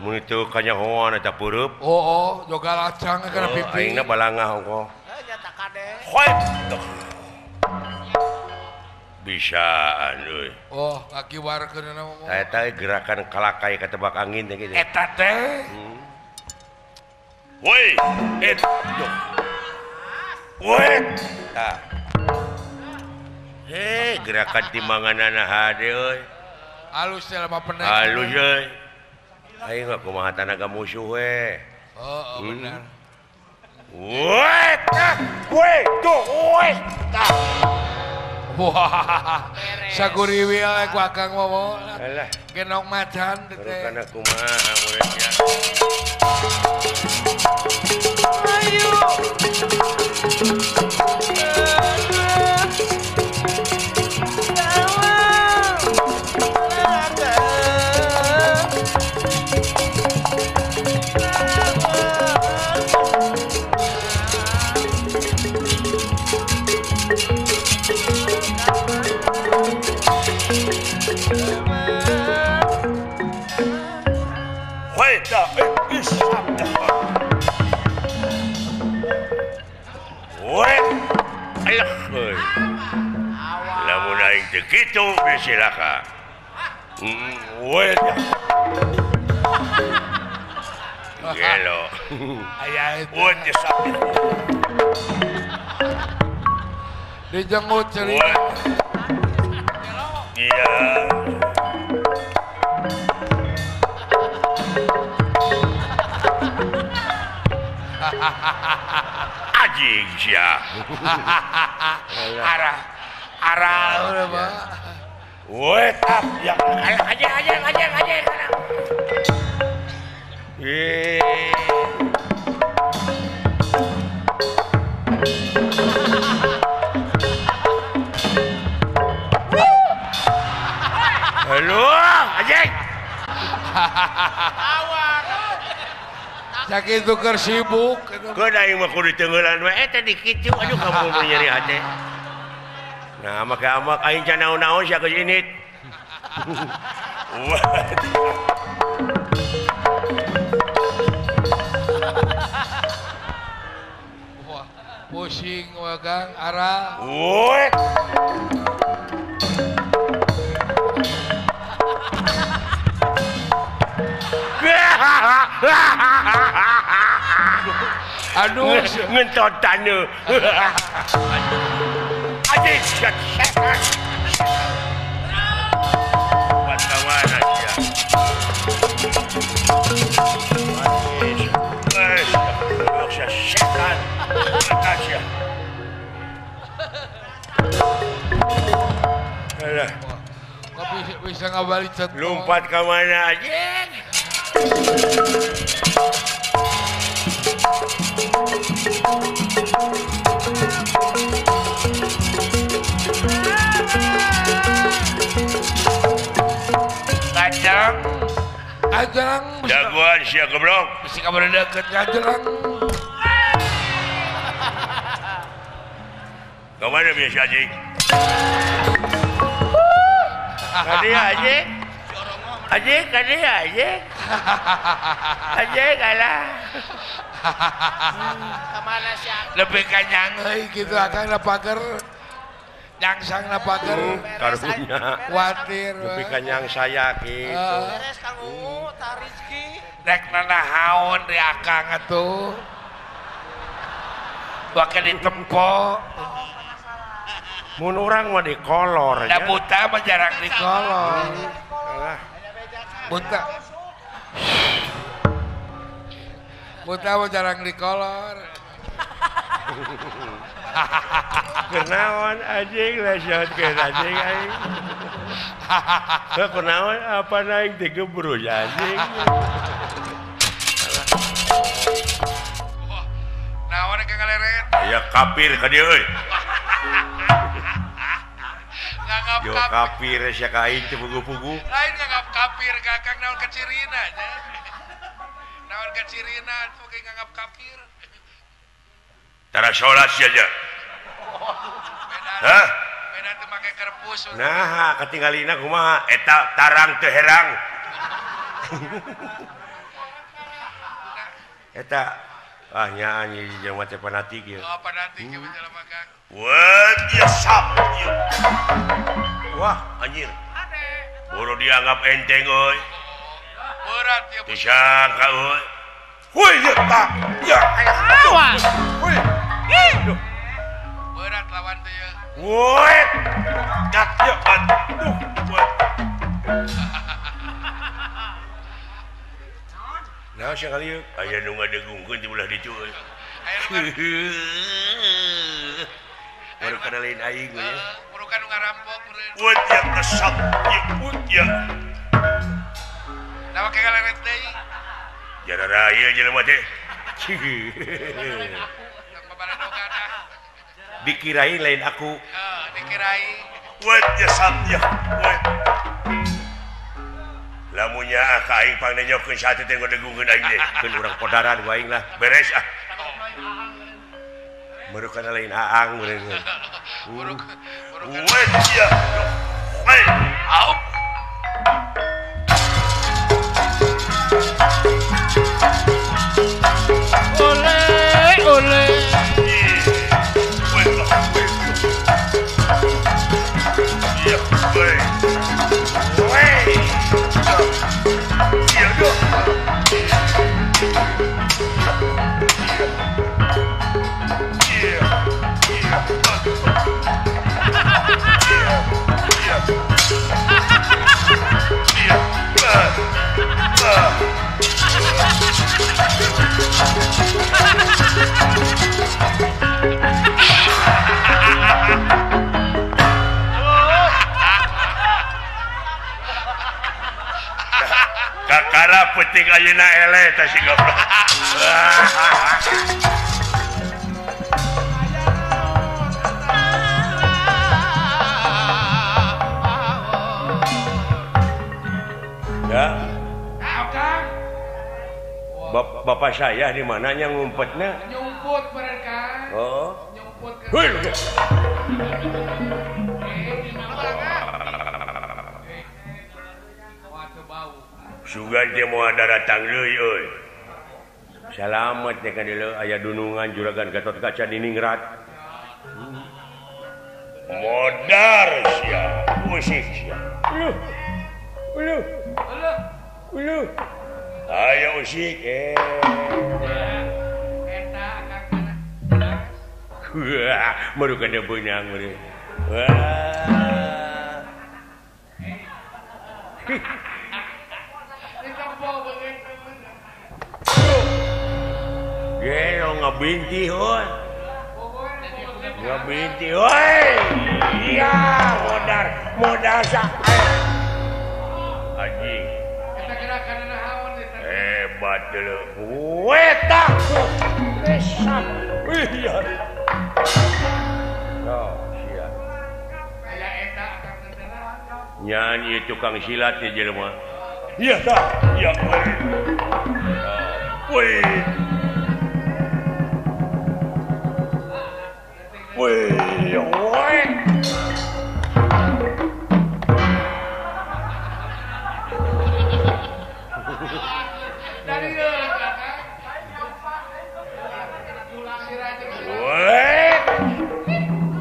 Mun teu kanyahoan eta peureub. Oh, oh, joga lacang kana pipi. Aingna balangah ongkoh. Nya tak kade. Bisaan euy. Oh, lagi warkeunna mah. Eta gerakan kalakai katebak angin teh kitu. Eta teh. Woi, et. Woi. Tah. Heh, gerakan timbanganana hade euy. Alus teh mah penek. Alus euy. Aing mah kumaha tanaga musuh we. Oh, benar. Woi, tah. Woi, tuh, woi. Tah. Wah, saguriwil ku akang momo. Alah, genong macan teh. Karena kumaha muridnya. Ayo. Lamun aing teu kitu silaka. We. Gelo. Aya itu. We sapi. Dijenggut cerita. Iya. Anjing sia. Arah arah udah mah. Wait up ya. Aja aja aja aja. Halo, anjing. Sakitu keur sibuk. Keun aing mah kudu teungeulan we eta dikitu aduh kamu mah nyeri hate. Nah, make amak aing can naon-naon sia geus init. Wah, pusing we Kang arah. Woi. Aduh, ngentot taneuh. Anjing, setan. Buat kawan aja. Setan. Aja. Alah. Kok bisa ngabalik cet. Lompat ke mana anjing? Kacang, kacang, jagoan sia goblok. Bisi kabar deket kacang. Kemana biasa anjing? Kadi anjing, anjing kadi anjing, anjing kalah. Kemana sih? Lebih kanyang euy gitu akang na pager. Nyangsang na pager. Karunya. Kuatir. Lebih kanyang saya gitu. Beres Kang Ungu, ta rezeki. Rek nanahaon di akang atuh. Bakal ditempo. Mun urang mah dikolor. Da buta mah jarang dikolor. Buta. Buta mah jarang dikolor. Kenaon anjing lah syotkeun anjing aing. Heuh kunaon apa naik digebrus anjing. Naon ka ngaleret? Aya kafir ka dieu euy. Nganggap yo kafir sia ka aing teu pugu-pugu. Lain nganggap kafir ka Kang naon kacirina nya. Naon kacirina tuh kayak nganggap kafir. Tara salat sia nya. Hah? Beda teu make kerpus. Nah, katinggalina kumaha? Eta tarang teu herang. Eta ah nya anjing jelema teh fanatik ieu. Oh, fanatik ieu jelema Kang. Wah, dia sap ieu. Wah, anjir. Boro dianggap enteng euy. Berat ya. Disangka euy. Woi, ya tak. Ya. Awas. Woi. Berat lawan teh ya. Woi. Dak ya aduh. Woi. Nah, sekali yuk. Aya nu ngadegungkeun ti ulah ditu euy. Baru kada lain aing we. Burukan nu ngarampok meureun. Woi, ya kesap. Ya, ya. Nah, make galeret deui. Jarara ieu jelema teh. Dikirain lain aku. Dikirain. Woi, ya sap ya. Woi. Lamunnya ka aing pangnenyokeun sate teh ngadegungkeun aing teh. Keun urang podaran ku aing lah. Beres ah. Merukan lain aang meureun. Woi, ya. Woi, au. Oleh, oleh. Iya, woi. Woi. Iya, yo. Iya. Iya. Iya. Iya. Kakara penting ayeuna eleh teh si goblok. Ya. Bapak saya di mananya ngumpetnya? Nyumput mereka. Oh. Nyumput ke. Sugan teh moal daratang deui euy. Salamet teh ka dieu aya dunungan juragan Gatot Kaca diningrat. Modar sia, usik sia. Uluh. Uluh. Uluh. Ayo usik eh. Eta akang mana? Wah, merukan da beunang meureun. Wah. Gelo ngabinti heuy. Ngabinti heuy. Iya, modar, modar sa. Anjing. Eta gerakanna naon eta? Hebat deuleu. Weta. Besan. Iya. Oh, sia. Aya eta akang teh. Nyanyi tukang silat teh jelema. Iya tah, iya. Woi. Woi, woi. Dari Woi.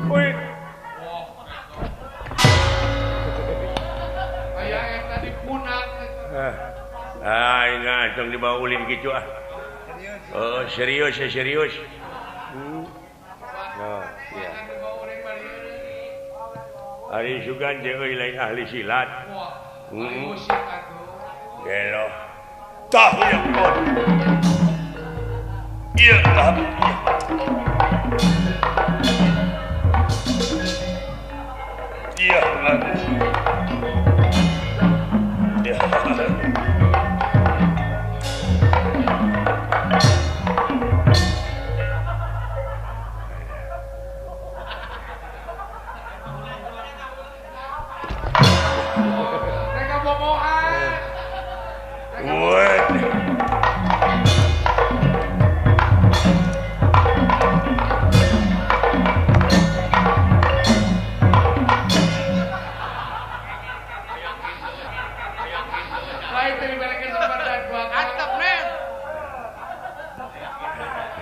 Woi. Aya eta dipunak. Ah, ingat tong dibawa ulin kitu ah. Oh, serius ya, serius. Oh, iya. Ari sugan teh euy lain ahli silat. Heeh. Gelo. Tah ya kon. Iya, tah. Iya, iya.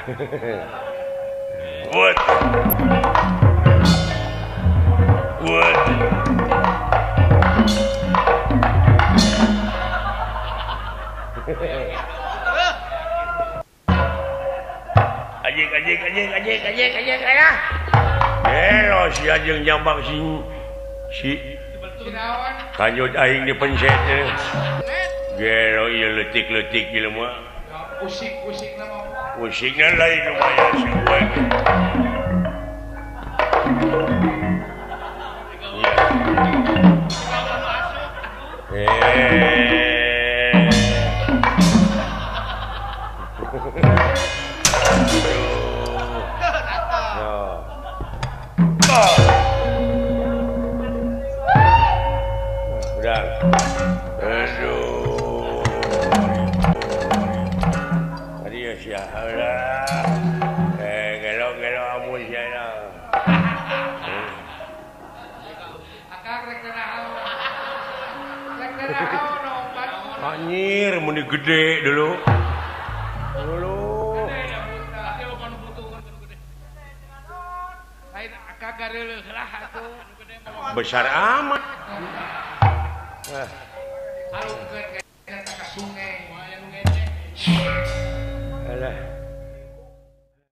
What? What? Ajik ajik ajik ajik ajik ajik aja. Gelo si anjing nyambang si si kanjut aing dipencet. Gelo ieu leutik-leutik jelema. Usik-usikna mah. Usikna lain lumayan si gue. Udah. Aduh. Tadi ya siapa? Gelo-gelo amun siapa? Akang rek naon? Rek naon opat? Anjir, mun gede dulu. Dulu. Besar amat. Alah.